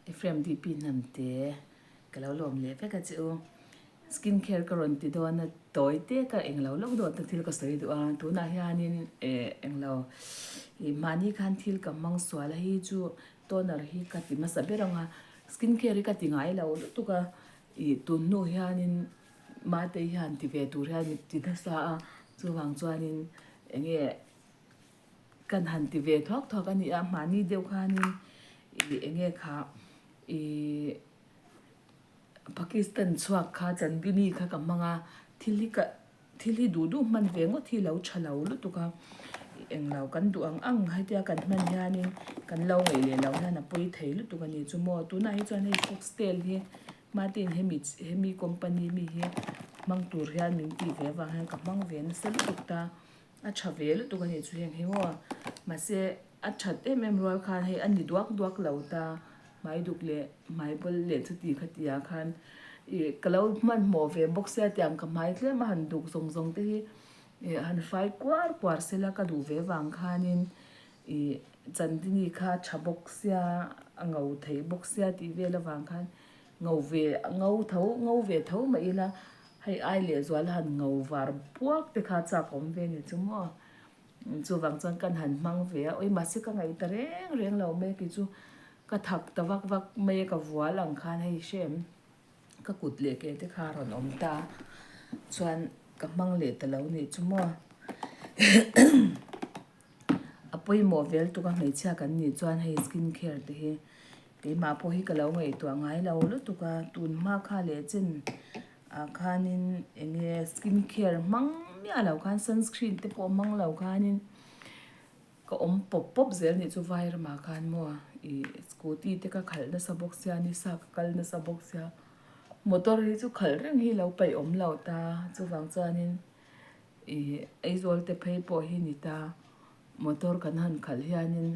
Ephraim DP Hnamte ka lo lawm leh vek a che u. Skin care ka rawn ti dawn a, tawi te ka englo lawk dawt na thil ka sawi duh a, tunah hianin eh englo ih mahni khan thil ka hmang sual a hi chu toner hi ka ti hmasa ber ang a, skin care hi ka ti ngai lo lutuk a, ih tun hnu hianin Matei hian ti ve tur hian min ti nasa a, chuvang chuanin eng nge kan han ti ve thuak thuak a ni a, mahni deuh khanin ih eng nge kha ih Pakistan chhuak kha Chandini kha ka hmang a, thil hi ka thil hi duh duh hman ve ngawt hi lo tha lo lutuk a, englo kan duh ang ang hetia kan hman hianin kan lo ngaih leh loh hian a pawi thei lutuk a ni chu maw tunah hi chuan hei foxtail hi Hmatein hemi hemi company mi hi hmang tur hian min tih ve avang hian ka hmang ve nasa lutuk ta, a tha ve lutuk a nih chu heng hi maw mahse a that em em rual khan hei a ni duak duak lo ta hmai duk leh hmai bawl leh chuti kha ti ah khan ih ka lo hmanhmawh ve bawk sia tiang ka hmai tlem a han duk zawng zawng te hi ih han fai kuar kuar sela ka duh ve vang khanin ih Chandini kha tha bawk sia a ngo thei bawk sia tih vel avang khan ngo ve ngo tho ngo ve tho mah ila hei ai leh zual han ngo var puak te kha chak awm ve ni chu maw chuvang chuan kan han hmang ve a awi mahse ka ngaih ta reng reng lo mai kei chu ka thak ta vak vak mai a ka vual ang khan hei hrem. Ka kut leh ke te kha a rawn awm ta chuan ka hmang leh ta lo nih chu maw a pawimawh vel tuk a hmeichhia kan nih chuan hei skin care te hi keimah pawh hi ka lo ngaihtuah ngai lo lutuk a tun hma kha leh chin ah khanin eng nge skin care hmang miah lo khan sunscreen te pawh hmang lo khanin. Ka awm pawp pawp zel nih chu vai ramah khan maw ih scooty te ka khalh nasa bawk sia nisa ka kal nasa bawk sia motor hi chu khalh reng hi lo paih awm lo ta chuvang chuanin ih Aizawl te phei pawh hi ni ta motor kan han khalh hianin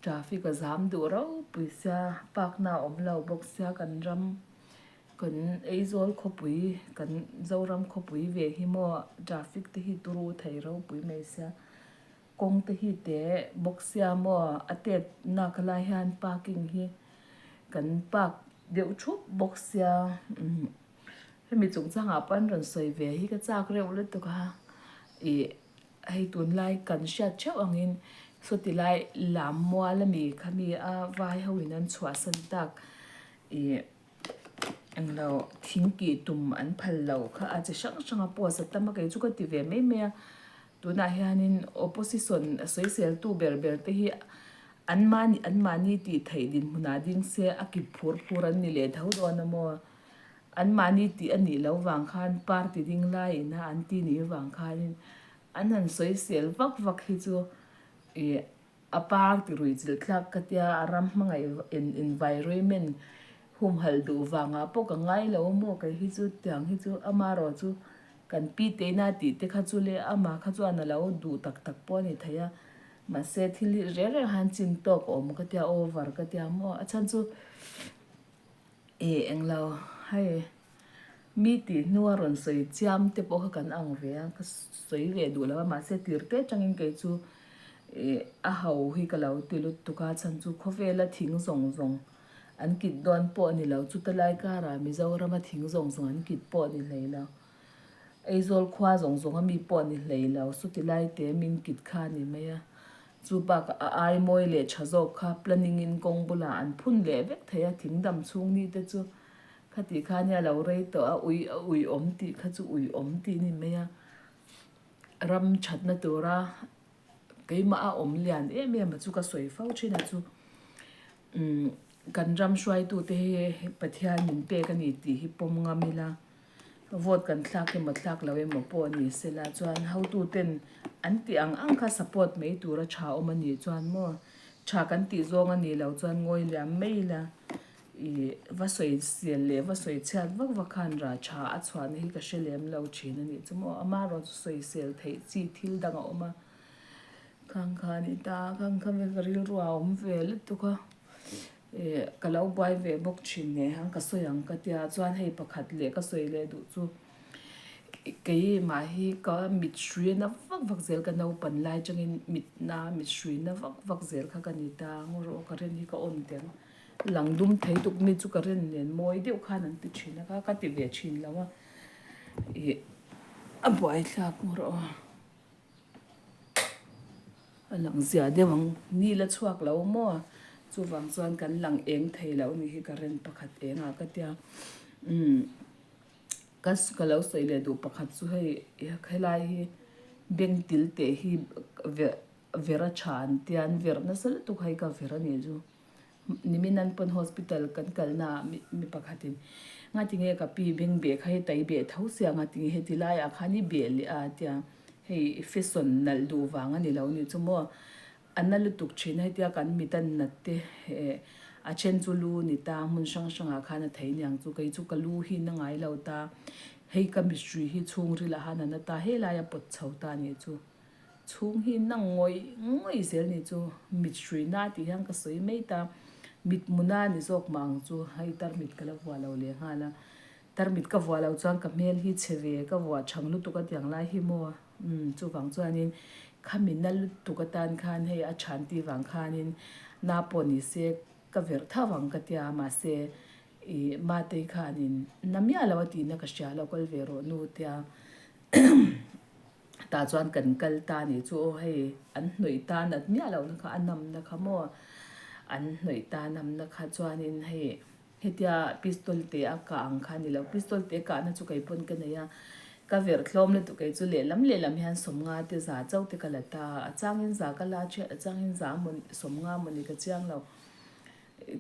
traffic a zam duh ropui sia park na a awm lo bawk sia kan ram kan Aizawl khawpui kan Zoram khawpui ve hi maw traffic te hi turu thei ropui mai sia. Kawng te hi te bawk sia maw a tet nak lai hian parking hi kan park deuh thup bawk sia umm hemi chungchangah pawh an rawn sawi ve hi ka chak reuh lutuk a ih hei tunlai kan hriat theuh angin sawti lai lam mual ami khami a vai ho in an chhuahsan tak ih. Englo thing tih tum an phal lo kha a chi hrang hrang a post a tam a kei chu ka ti ve mai mai a tunah hianin opposition a sawisel tu ber ber te hi an mahni an mahni tih theih dinhmunah ding se a kip phur phur an ni leh tho dawn a maw an mahni tih a nih loh vang khan party ding laiin a an ti nih vang khanin an han sawisel vak vak hi chu ih. A party rui chilh thlak ka tia a ram hmangaih environment humhalh duh vangah pawh ka ngai lo maw kei hi chu tiang hi chu amarawh chu kan pi teina tih te kha chu le amah kha chuan a lo duh tak tak pawh a ni thei a mahse thil hi reng reng han chin tawk a awm ka tia over ka tia maw a chhan chu ih englo hei. Mi tih hnua rawn sawi chiam te pawh kha kan ang ve a, ka sawi ve duh lo a, mahse tir te atangin kei chu ih a ho hi ka lo ti lutuk a, chhan chu khawvela thing zawng zawng an kit dawn pawh a ni lo, chuta lai karah Mizorama thing zawng zawng an kit pawh a ni hlei lo, Aizawl khua zawng zawng ami pawh a ni hlei lo, chuti lai te min kit kha a ni mai a, chu bakah a ai mawi leh tha zawk kha planning in kawng bulah an phun leh vek thei a, thing dam chhung ni te chu. Khati kha nia lo rei tawh a, ui a ui awm tih kha chu ui awm tih ni mai a, ram thatna tura keimah a awm lian em em a chu ka sawi fo thin a chu umm kan ram hruaitute hi Pathian min pek a ni tih hi pawm ngam ila, vote kan thlak emaw thlak lo emaw pawh a ni sela chuan hotuten an tih ang ang kha support mai tura tha awm a nih chuan maw tha kan tih zawng a nih loh chuan ngawi liam mai ila. I va sawi sel leh va sawi chhiat vak vak khan rah tha a chhuahna hi ka hre lem lo thin a nih chu maw. Amaherawh chu sawi sel theih chi thil dang a awm a, khang kha a ni ta a, khang kha ka rilru a awm ve lutuk a, ih ka lo buai ve bawk thin nen khan ka sawi ang ka tia chuan hei pakhat leh ka sawi leh duh chu keimah hi ka mit hrui na vak vak zel ka naupan lai atangin mit na mit hrui na vak vak zel kha ka ni ta, ngaw rawh ka ren hi ka awn teng. Lang dum thei tuk mi chu current nen mawi deuh khan an ti thin a kha ka ti ve thin lo a ih a buaithlak ngawr aw a lang zia deuh ang ni la chhuak lo maw chuvang chuan kan lang eng thei lo a nih hi current pakhat eng ah ka tia umm ka ka lo sawi leh duh pakhat chu hei helai hi beng til teh hi ver a tha an tia an verh nasa lutuk hei ka ver a nih chu. Nimin an pawn hospital kan kalna ah mi pakhatin ngatinge ka pi beng beh kha heta i beh tho sia ngatinge heti laiah khan i beh leh a tia hei fashion nalh duh vang a ni lo nih chu maw a na lutuk thin a hetia kan mit a nat te eh a then chu lu ni ta hmun hrang hrangah khan a thei niang chu kei chu ka lu hi na ngai lo ta hei ka mithri hi chhungril ah han a na ta helai a pawt chho ta nih chu. Chhung hi nang ngawih ngawih zel ni chu mit hruina tih hian ka sawi mai ta, mit muna ni zawk mah ang chu hei tarmit ka la vuah lo leh nghal a, tarmit ka vuah loh chuan ka hmel hi chhe ve ka vuah chhang lutuk a tiang lai hi maw umm chuvang chuanin khami na lutuk atan khan hei a chhan tih vang khanin na pawh ni se ka verh tho ang ka tia mahse ih Matei khanin na miah lo a tihna ka hria lo kal ve rawh nu tia. Tah chuan kan kal ta nih chu aw hei an hnawih ta nat miah lohna kha a namna kha maw an hnawih ta namna kha chuanin hei hetia pistol te a kah ang kha a ni lo pistol te kahna chu kei pawn ka nei a ka verh tlawm lutuk kei chu lehlam lehlam hian sawmnga te za chauh te ka la ta a changin za ka la ṭhiat a changin za maw sawmnga maw ni ka chiang lo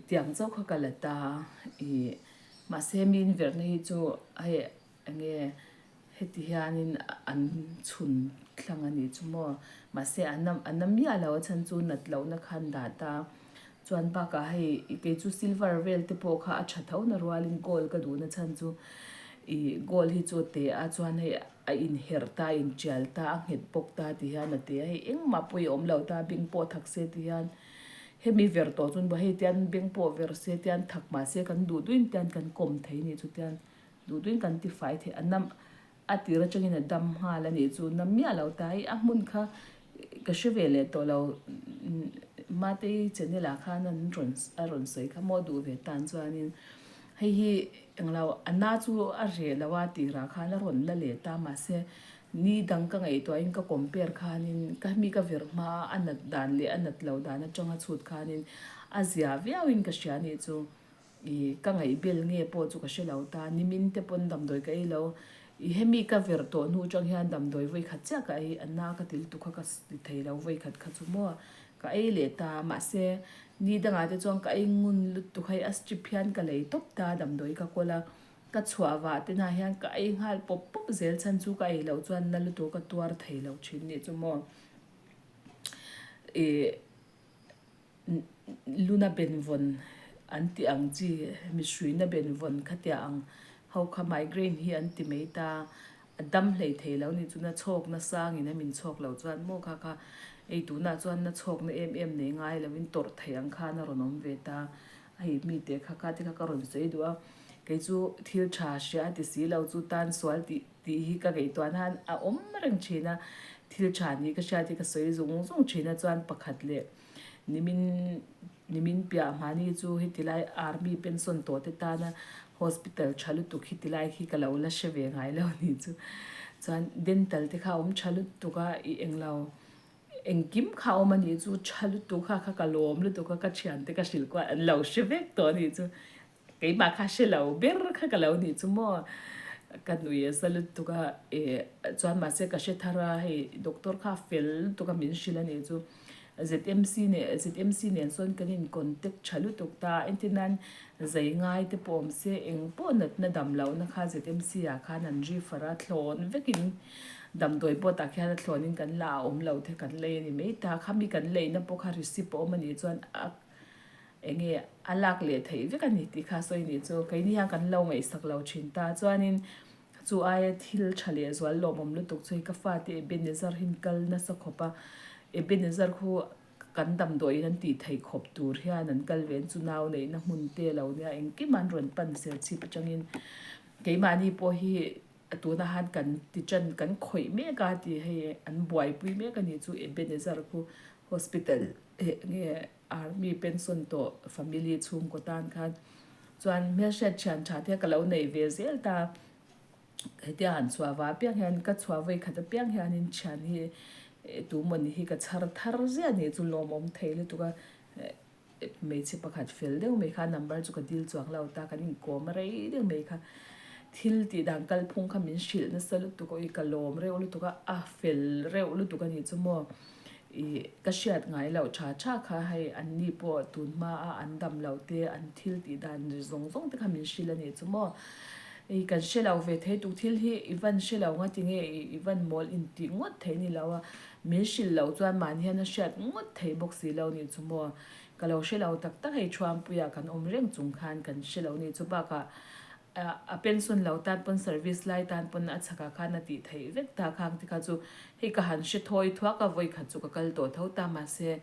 tiang chauh kha ka la ta ih mahse mi inverhna hi chu hei Enge heti hianin an chhun thlang a nih chu maw? Mahse a na a na miah lo a chhan chu nat lohna khan dah ta. Chuan bakah hei kei chu silver vel te pawh kha a tha tho na rualin gold ka duhna chhan chu ih gold hi chu a te a chuan hei a inherh ta a intial ta a nghet bawk ta ti hian a te a hei engmah pawh i awm lo ta beng pawh thak se ti hian hemi ver tawh chuan hei tian beng pawh ver se tian thak mahse kan duh duhin tian kan kawm thei a nih chu tian. Duhtuin kan ti fai thei a nam a tir atangin a dam nghal a nih chu nam miah lo ta hi a hmun kha ka hre ve leh tawh lo Matei channel ah khan an rawn a rawn sawi kha maw duh ve tan chuanin hei hi englo a na chu a reh lo a tirah khan a rawn la leh ta mahse ni dang ka ngaihtuahin ka compare khanin ka mi ka verh hma a a nat dan leh a nat loh dan atanga chhut khanin a zia viauin ka hria a nih chu. I ka ngaihbel nge pawh chu ka hre lo ta, nimin te pawn damdawi ka ei lo. I hemi ka verh tawh hnu atang hian damdawi vawi khat chiah ka ei, a na ka til tuk kha ka ti thei lo vawi khat kha chu maw ka ei leh ta. Mahse ni dangah te chuan ka ei ngun lutuk hei a strip hian ka lei tawp ta damdawi ka kawl a, ka chhuah vah te hnah hian ka ei nghal pawp pawp zel chhan chu ka ei loh chuan na lutuk ka tuar thei lo thin nih chu maw. I. Luna benvawn an tih ang chi mihruina benvawn khatia ang ho kha migraine hi an ti mai ta, a dam hlei thei lo ni chu na chhawk na sangin a min chhawk lo chuan maw kha kha ei tunah chuan na chhawk na em em nei ngai lovin tawrh theih ang khan a rawn awm ve ta, hei mite kha kha te kha ka rawn sawi duh a, kei chu thil tha hria a ti si lo chu tan sual tih tih hi ka ngaihtuah nan a awm reng thin a, thil tha ni ka hriat hi ka sawi zung zung thin a chuan pakhat leh nimin nimin piah mahni chu heti lai army pension tawh te tana hospital tha lutuk hi ti lai khi ka lo la hre ve ngai lo ni chu chuan dental te kha a awm tha lutuk a ih englo engkim kha a awm a nih chu tha lutuk kha kha ka lawm lutuk a ka thiante ka hrilh kual an lo hre vek tawh a nih chu. Keimah kha hre lo ber kha ka lo nih chu maw? Ka nui a za lutuk a, eh chuan mahse ka hre thar a, hei doctor kha a fel lutuk a min hrilh a nih chu. ZMC nen ZMC nen sawn kan in contact tha lutuk ta, entir nan zai ngai te pawh awm se eng pawh natna dam lohna kha ZMC ah khan an refer a, thlawn vekin damdawi pawh tah khian a thlawnin kan la a awm lo te kan lei a ni mai ta, khami kan leina pawh kha receipt a awm a nih chuan a Enge a lak leh theih vek a ni tih kha sawi nih chu keini hian kan lo ngaihsak lo thin ta. Chuanin chu aia thil tha leh zual lawmawm lutuk chu hei ka fate Ebenezer hi an kal nasa khawp a, Ebenezer khu kan damdawiin an tih theih khawp tur hian an kal ve an chu nau neihna hmun te lo nia engkim an rawn pan ser chhip atangin keimahni pawh hi tuna han kan ti tan kan khawih mek a tih hei an buaipui mek a nih chu Ebenezer khu hospital enge. Army pension tawh family chhungkaw tan khan chuan hmelhriat thian tha te ka lo nei ve zel ta. Hetia han chhuah va apiang hian ka chhuah vawi khat apiang hianin thian hi tumawni hi ka chhar thar ziah a nih chu lawmawm thei lutuk a. Hmeichhe pakhat fel deuh mai kha number chu ka dil chuang lo ta kan inkawm rei deuh mai kha thil tih dan kalphung kha min hrilh nasa lutuk a ui ka lawm reuh lutuk a a fel reuh lutuk a nih chu maw ih ka hriat ngai loh tha tha kha hei an ni pawh tun hma a an dam loh te an thil tih dan zawng zawng te kha min hrilh a nih chu maw ih kan hre lo ve thei tuk thil hi i van hre lo nga tinge i van mawl intih ngawt thei ni lo a. Min hrilh loh chuan mahni hian a hriat ngawt thei bawk si lo nih chu maw? Ka lo hre lo tak tak hei Thuampuia kan awm reng chung khan kan hre lo nih chu bakah a pension lo tan pawn service lai tan pawn a chhakah khan a tih theih vek ta khang te kha chu hei ka han hre thawi thuak a vawi khat chu ka kal tawh tho ta mahse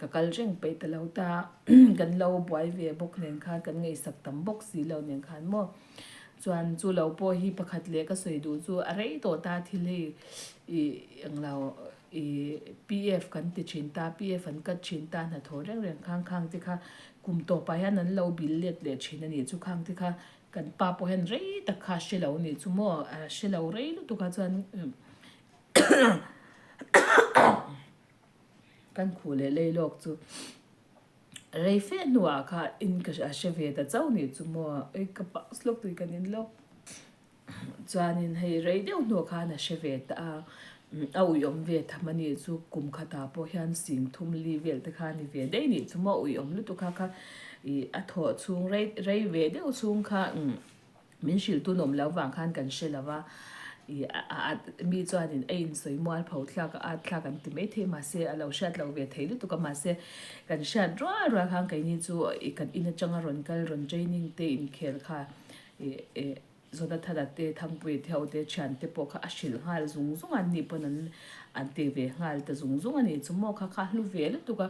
ka kal reng peih ta lo ta kan lo buai ve bawk nen khan kan ngaihsak tam bawk si lo nen khan maw? Chuan chu lo pawh hi pakhat leh ka sawi duh chu a rei tawh ta thil hei ih englo ih PF kan ti thin ta PF an cut thin ta hnathawh reng reng khang khang te kha kum tawpah hian an lo bil let leh thin a nih chu khang te kha kan pa pawh hian rei tak kha a hre lo a nih chu maw a hre lo rei lutuk a chuan kan khuh leh lei lawk chu. Rei fe hnuah kha in ka a hre ve ta chauh nih chu maw ei ka pass lawk tui kan in lawk chuanin hei rei deuh hnuah khan a hre ve ta a a uiawm ve tham a nih chu kum khatah pawh hian sing thum li vel te kha a ni ve daih nih chu maw uiawm lutuk kha kha ih a thawh chhung rei rei ve deuh chhung kha. Min hrilh tun awm lo vang khan kan hre lo va, ih a mi chuanin a insawi mual pho thlak a, at thlak an ti maithei mahse a lo hriat lo ve thei lutuk a, mahse kan hriat rual rual khan keini chu ih kan in atanga rawn kal rawn training te inkhel kha ih ih Zonathana te Thangpuii te ho te thian te pawh kha a hrilh nghal zung zung a, an ni pawn an an ti ve nghal ta zung zung a nih chu maw kha kha hlu ve lutuk a.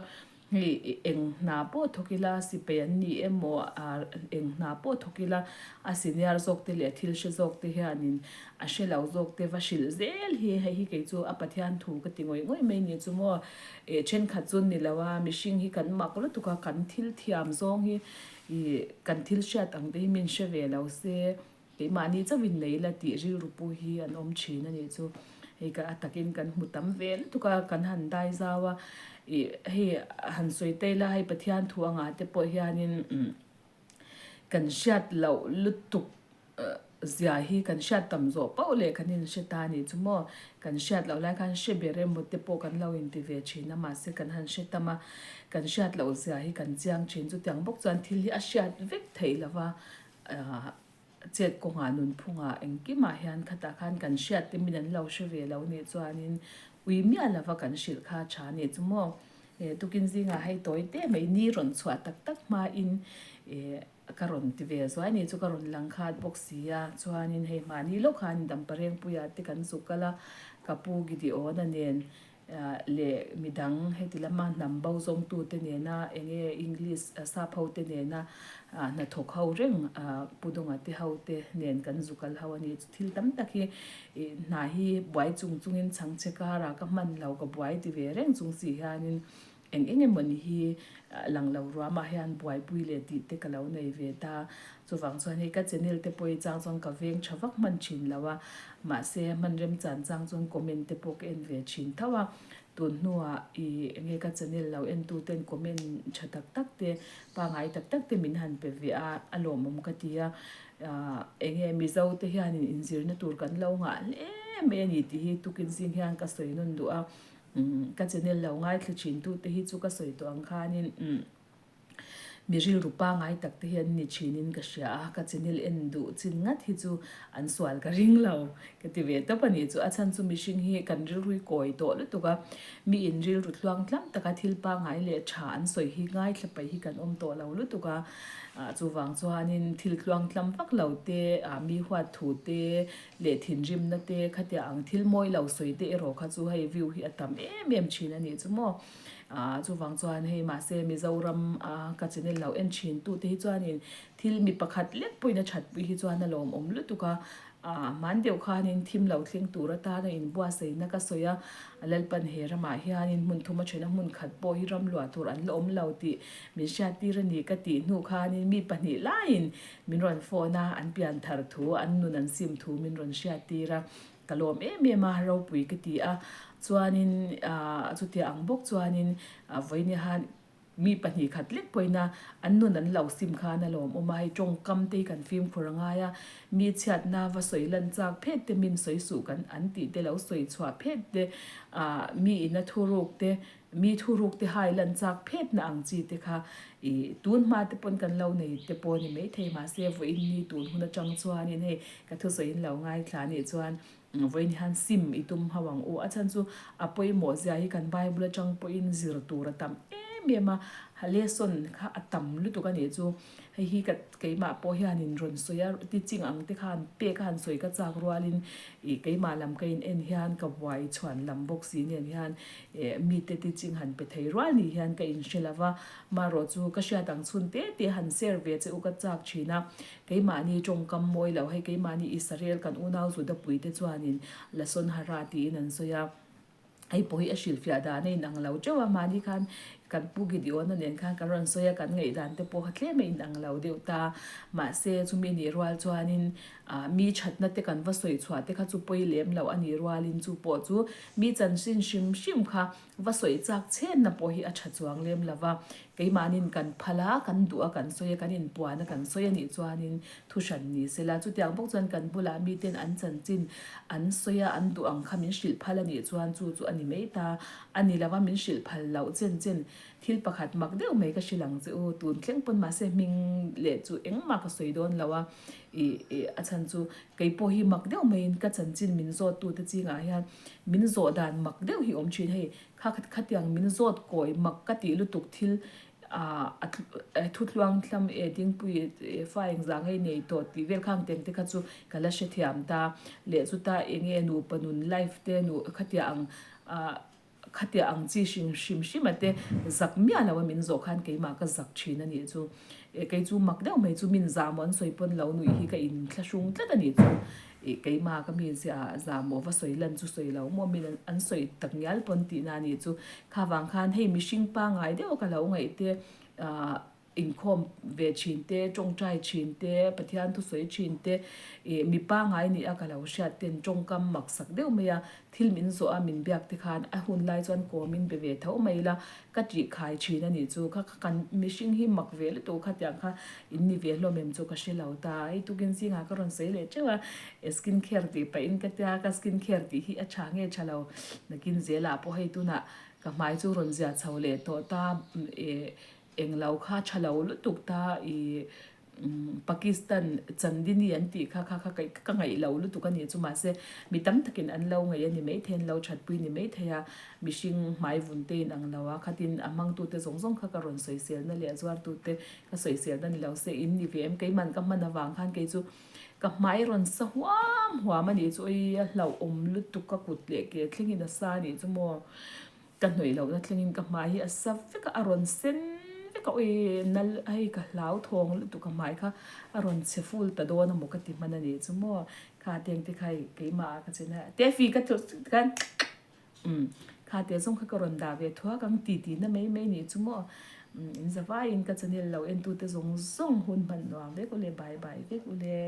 Hei eng hna pawh thawk ila sipai an ni emaw eng hna pawh thawk ila a senior zawk te leh thil hre zawk te hianin a hre lo zawk te va hrilh zel hi hei hi kei chu a Pathian thu ka ti ngawih ngawih mai ni chu maw eh thenkhat chu ni lo a mihring hi kan mak lutuk a kan thil thiam zawng hi ih kan thil hriat ang te hi min hre ve lo se. Keimahni chauhin nei la tih rilru pu hi an awm thin a nih chu. Hei ka a takin kan hmu tam ve lutuk a, kan han dai zau a, ih hei han sawi ta ila hei Pathian thu angah te pawh hianin kan hriat loh lutuk zia hi kan hriat tam zawh pauh leh kan inhre ta a nih chu maw. Kan hriat loh lai khan hre ber emaw te pawh kan lo inti ve thin a, mahse kan han hre tam a, kan hriat loh zia hi kan chiang thin. Chutiang bawk chuan thil hi a hriat vek theih lo va, Chet kawngah nunphungah engkimah hian khatah khan kan hriat te min an lo hre ve lo nih chuanin ui miah lova kan hrilh kha tha nih chu maw. Tukin zingah hei tawi te mai ni rawn chhuah tak tak hmain ka rawn ti ve zuai nih chu ka rawn lang khat bawk si a, chuanin hei mahni lawk khan Damparengpuia te kan zuk kal a, ka pu Gideon-a nen leh midang heti lama hnam bo zawngtute nena enge English sap ho te nena hnathawk ho reng Pu Dawnga te ho te nen kan zu kal ho a ni. Thil tam tak hi hna hi buai chung chungin chhangchhe karah ka hman lo ka buai ti ve reng chung si hianin eng eng emawni hi lang lo ruamah hian buaipui leh tih te ka lo nei ve ta. Chuvang chuan hei ka channel te pawh hi chang chuan ka veng tha vak hman thin lo a, mahse hman remchan chang chuan comment te pawh ka en ve thin tho a, tun hnuah ih enge ka channel lo en tu ten comment tha tak tak te pangai tak tak te min han pe ve a, a lawmawm ka ti a, ah enge Mizo te hianin inzirna tur kan lo ngah hle mai a ni tih hi tukin zing hian ka sawi nawn duh a, ka channel lo ngaithla thin tu te hi chu ka sawi tawh ang khanin umm. Mi rilru pangai tak te hi an ni thinin ka hria a, ka channel en duh chin ngat hi chu an sual ka ring lo ka ti ve tawp a ni chu. A chhan chu mihring hi kan rilru hi kawi tawh lutuk a, mi in rilru tluang tlam taka thil pangai leh tha an sawi hi ngaithla paih hi kan awm tawh lo lutuk a, chuvang chuanin thil tluang tlam vak lo te, mi huat thu te leh thinrimna te khatiang ang thil mawi lo sawi te erawh kha chu hei view hi a tam em em thin a nih chu maw. Ahh chuvang chuan hei mahse Mizoram a ka channel lo en thin tu te hi chuanin thil mi pakhat lek pawhin a that pui hi chuan a lawmawm lutuk a. Hman deuh khanin thim lo thleng tur atana inbuatsaihna ka sawi a, Lalpan he ramah hianin hmun thum a then a, hmun khat pawh hi ram luah tur an la awm lo tih min hriattir a ni ka tih hnu khanin mi pahnih laiin min rawn phone a, an pian thar thu, an nun an sim thu min rawn hriattir a, ka lawm em em a, ropui ka ti a. Chuanin chutia ang bawk chuanin vawiin hian Mi pahnih khat lek pawhin a an nun an lo sim khan a lawmawm a, hei tawngkam te hi kan fimkhur a ngai a, mi chhiatna va sawi lan chak phet te, min sawi suh kan an tih te lo sawi chhuah phet te, ah mi ina thuruk te, mi thuruk te hai lan chak phet na ang chi te kha ih tun hma te pawn kan lo nei te pawh a ni maithei mahse vawiin ni tun hun atang chuanin hei ka thusawiin lo ngaithla anih chuan Vawiin hian sim i tum ho ang u. A chhan chu a pawimawh zia hi kan Bible atang pawhin zir tur a tam em em a, lesson kha a tam lutuk a nih chu. Hei hi ka keimah pawh hianin rawn sawi a, teaching ang te khan pek a han sawi ka chak rualin ih keimah lam ka in en hian ka buai chhuan lam bawk si nen hian eh mite teaching han pe thei rual ni hian ka inhre lo va. Marawh chu ka hriat ang chhun te te han share ve che u ka chak thin a. Keimahni tawngkam mawi lo, hei keimahni Israel kan unau Juda puite chuanin Lason Hara tiin an sawi a, hei pawh hi a hrilhfiah dan a inang lo teuh a, mahni khan kan Pu Gideon-a nen khan kan rawn sawi a, kan ngaihdan te pawh kha tlem a inang lo deuh ta. Mahse, chumi nih rual chuanin mi thatna te kan va sawi chhuah te kha chu pawi lem loh a nih rualin chu pawh chu mi chanchin hrim hrim kha Va sawi chak chenna pawh hi a tha chuang lem lo va, keimahnin kan phal a, kan duh a kan sawi a, kan inpuan a kan sawi a nih chuanin thu hran ni se la. Chutiang bawk chuan kan bulah miten an chanchin an sawi a, an duh ang kha min hrilh phal a nih chuan chu chu a ni mai ta a ni lo va, min hrilh phal loh chen chen thil pakhat mak deuh mai ka hrilh ang che u. Tun thleng pawn mahse hming leh chu engmah ka sawi dawn lo a, ih ih a chhan chu kei pawh hi mak deuh maiin ka chanchin min zawttute chingah hian Min zawh dan mak deuh hi awm thin hei, kha khatiang min zawt kawi mak ka tih lutuk thil ah thutluang thlam e dingpui e fa engzah ngei nei tawh tih vel khang teng te kha chu ka la hrethiam ta leh chuta enge nupa nun life te nu khatiang ang ah khatiang ang chi hrim hrim hrim a te zak miah lo a min zawh khan keimah ka zak thin a nih chu e kei chu mak deuh mai chu min zah maw an sawi pawn lo nuih hi ka inthlahrung tlat a nih chu. Ih keimah ka mi ziah zah maw va sawi lan chu sawi lo maw min an sawi tak ngial pawn tihna a nih chu. Kha vang khan hei mihring pangngai deuh ka lo ngaih te ah inkhawm ve thin te, tawngtai thin te, Pathian thusawi thin te ih mi pangngai nih a ka lo hriat ten tawngkam maksak deuh mai a, thil min zawh a min biak te khan a hun lai chuan kawm in be ve tho mai ila Ka tih khai thin a nih chu kha kha kan mihring hi mak ve lutuk khatiang kha in ni ve hlawm em chu ka hre lo ta. Hei tukin zingah ka rawn sawi leh teuh a, skin care tih pahin ka tia ka skin care tih hi a tha nge tha lo nakin zelah pawh hei tunah ka hmai chu rawn zia chho leh tawh ta eh englo kha tha lo lutuk ta ih Pakistan Chandini an tih kha kha kha ka ngaih lo lutuk a nih chu mahse mi tam takin an lo ngaih a ni maithei an lo thatpui ni maithei a mihring hmai vun te in ang lo a khatin a hmangtute zawng zawng kha ka rawn sawiselna leh a zuartute ka sawiselna ni lo se in ni ve em keiman ka hman avang khan kei chu ka hmai rawn sa huam huam a nih chu oi a hlauhawm lutuk ka kut leh ke thlengin a sa a nih chu maw. Ka hnawih lohna thlengin ka hmai hi a sa vek a, a rawn sen vek a, ui nal hei ka hlau thawng lutuk ka hmai kha a rawn chhe ful ta dawn amaw ka ti hman a nih chu maw, kha teng te kha hei keimah ah ka chen a, Tefi ka tlawh chu tikhan umm kha te zawng kha ka rawn dah ve thuak ang ti tihna mai mai nih chu maw, umm in za vaiin ka channel lo en tute zawng zawng hun hman nuam vek ule bye bye vek ule.